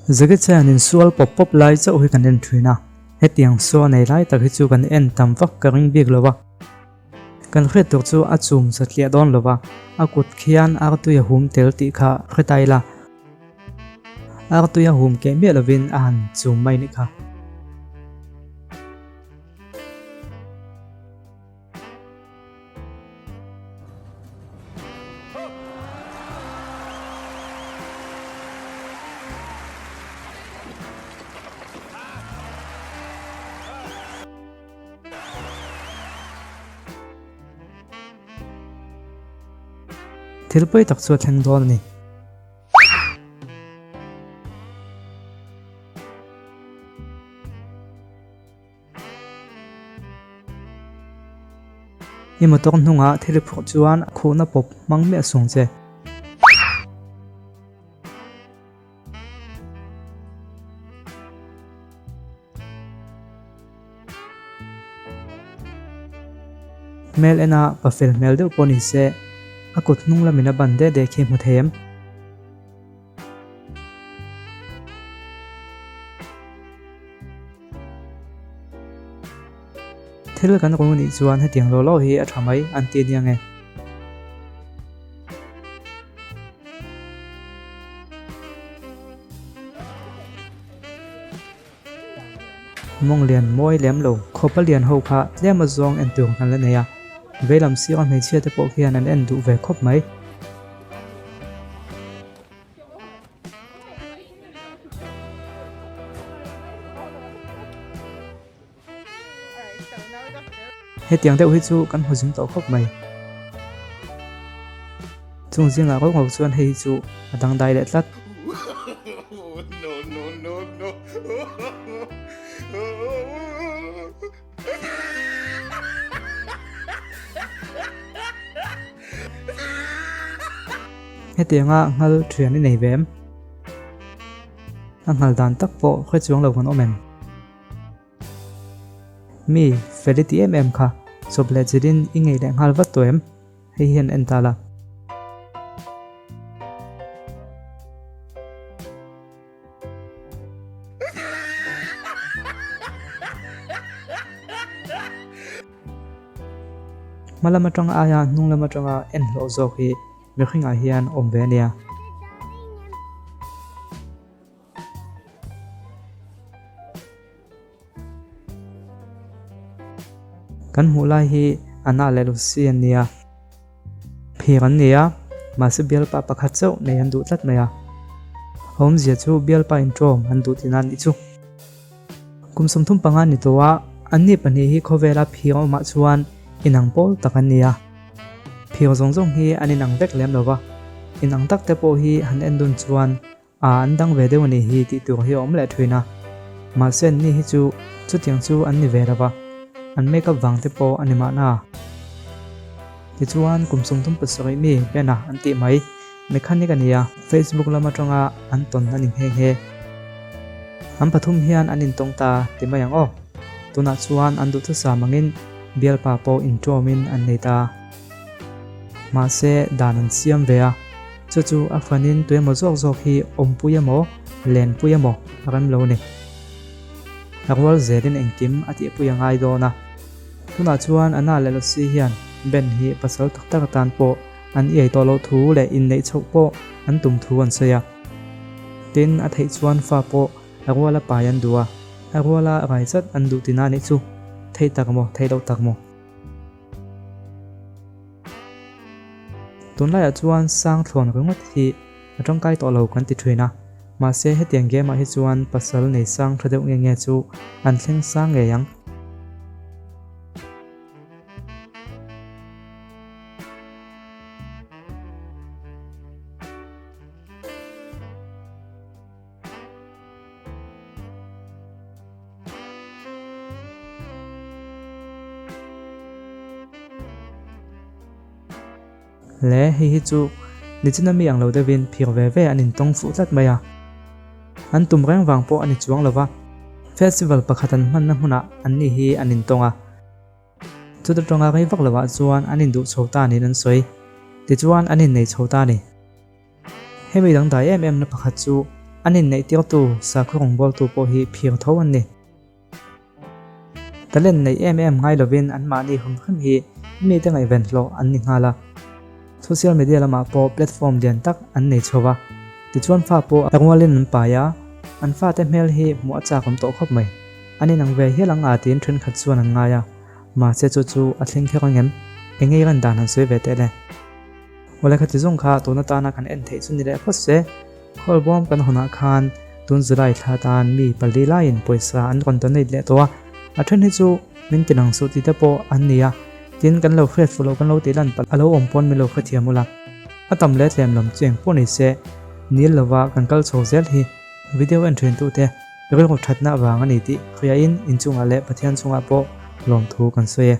Jackie Chan in sual pawp pawp lai chauh hi kan en thin a, hetiang saw nei lai tak hi chu kan en tam vak ka ring bik lo a. Kan hriat tur chu a chum satliah dawn lo va, a kut khian artui a hum tel tih kha hre ta ila. Artui a hum keh miah lovin a han chum mai nih kha. Thil pawi tak chu a thleng dawn a ni. I motor hnungah thil i phurh chuan a khuhna pawp hmang miah sung che. Hmel ena pa fel hmel deuh pawh ni se, a kut hnung lamin a ban deh deh khi hmu thei em? Thil kan rawn nih chuan hetiang law law hi a tha mai an ti ania nge. Mawng lian mawi lem lo khawpa lian ho kha tlem a zawng en tur kan la nei a, veilam sira hmeichhia te pawh khian an en duh ve khawp mai. Hetiang deuh hi chu kan hmu zung tawh khawp mai. Chung zingah rauh rauh chuan hei hi chu a dangdai leh tlat. Hetianga nghal thian i nei ve em? A nghal dan tak pawh hre chuang lo kan awm em? Mi fel i ti em em kha, chawp leh chilhin i ngei leh nghal vat tawh em? Hei hian en ta la. Hma lam atang aia hnung lam atanga en hlawh zawk hi mihringah hian awm ve a nia. Kan hmuh lai hi Anna leh Lucy an nia. Phir an ni a, mahse bialpa pakhat chauh nei an duh tlat mai a. A awmzia chu bialpa intawm an duh tihna a nih chu. Kum 35 ni tawh a, anni pahnih hi khawvela phir awmah chuan inang pawl tak an ni a. Phir zawng zawng hi an inang vek lem lo va, inang tak te pawh hi han en dun chuan A an dang ve deuh a nih hi tih tur hi a awm leh thin a, mahse an ni hi chu chutiang chu an ni ve lo va, an make up vang te pawh a ni mahna. Tichuan kum 37 mi Ben-a an tih mai, mechanic a ni a, Facebook lam atanga an tawn a ni nghe nghe. An pathum hian an intawng ta ti mai ang aw. Tunah chuan an duhthusam angin bialpa pawh intawmin an nei ta. Mahse dan an siam ve a. Chu chu a fanin tuemaw zawk zawk hi awmpui emaw, lenpui emaw a rem lo ni. A rual zelin engkim a tihpui a ngai dawn a. Tunah chuan Anna leh Lucy hian Ben hi pasal tak tak atan pawh an iai tawh loh thu leh inneih chhoh pawh an tum thu an sawi a. Tin, a theih chuan fa pawh a ruala pai an duh a, a ruala rai zat an duh tina nih chu theih tak maw, theih loh tak maw? Tunlaiah chuan sang thlawn ringawt hi a tangkai tawh lo kan ti thin a, mahse hetiang game ah hi chuan pasal nei sang tha deuh nge nge chu an thleng sang ngei ang. Le, hei hi chu nichina mi ang lo deuhin phir ve ve an intawng fuh tlat mai a. An tum reng vang pawh a ni chuang lo va, festival pakhat an hmanna hmunah anni hi an intawng a. Chuta tawnga rei vak lovah chuan an induh chho ta niin an sawi. Tichuan an innei chho ta a ni. Hemi dangdai em em na pakhat chu An inneih tirtu sakhaw rawngbawltu pawh hi phir tho an ni. Talent neih em em ngai lovin anmahni hum hrim hi mite ngaihven hlawh an ni nghal a. Social media lamah pawh platform lian tak an nei chho va. Tichuan fa pawh a rualin an pai a, an fate hmel hi hmuh a chak awm tawh khawp mai. An inang ve hial ang a tiin thenkhat chuan an ngai a, mahse chu chu a thleng kher ang em? Eng nge ran dan han sawi ve teh le? Awle khati zawng kha tun atana kan en theih chu ni leh phawt se. Khawlbawm kan hawnah khan tun July thla tan mi pali laiin pawisa an rawn donate leh tawh a, a then hi chu min ti lang suh tih te pawh an ni a, tin kan lo hriat fuh loh kan lo tih lan palh a lo awm pawn min lo hrethiam ula. A tam leh tlem lam chu eng pawh ni se, nil lova kan kal chho zel hi video en thin tute rilru thatna avang a ni tih hriain inchungah leh Pathian chungah pawh lawmthu kan sawi e.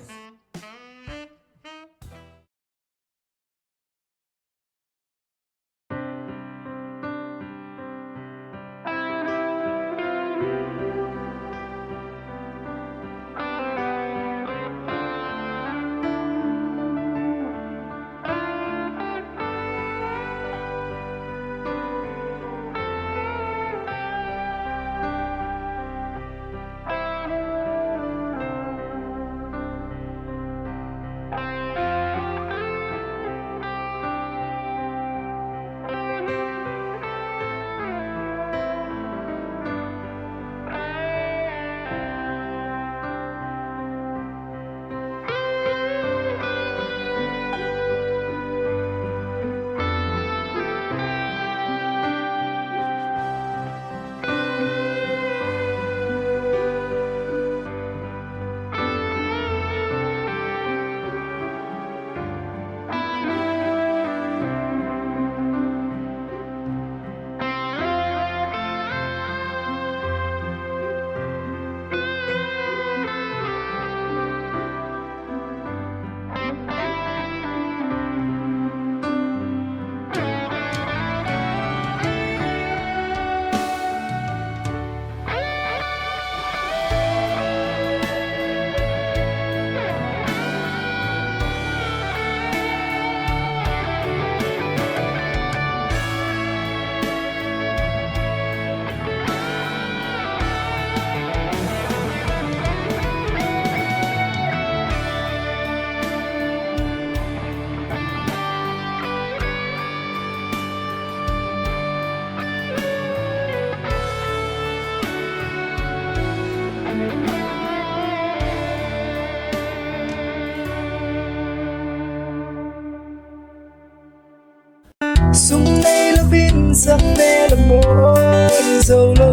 Sum nei lovin sak hmel a mawi zo lo,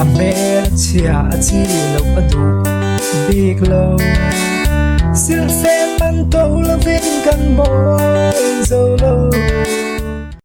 a hmel a chhia a chi loh a duh bik lo. Silhfen man to lovin kan mawi zo lo.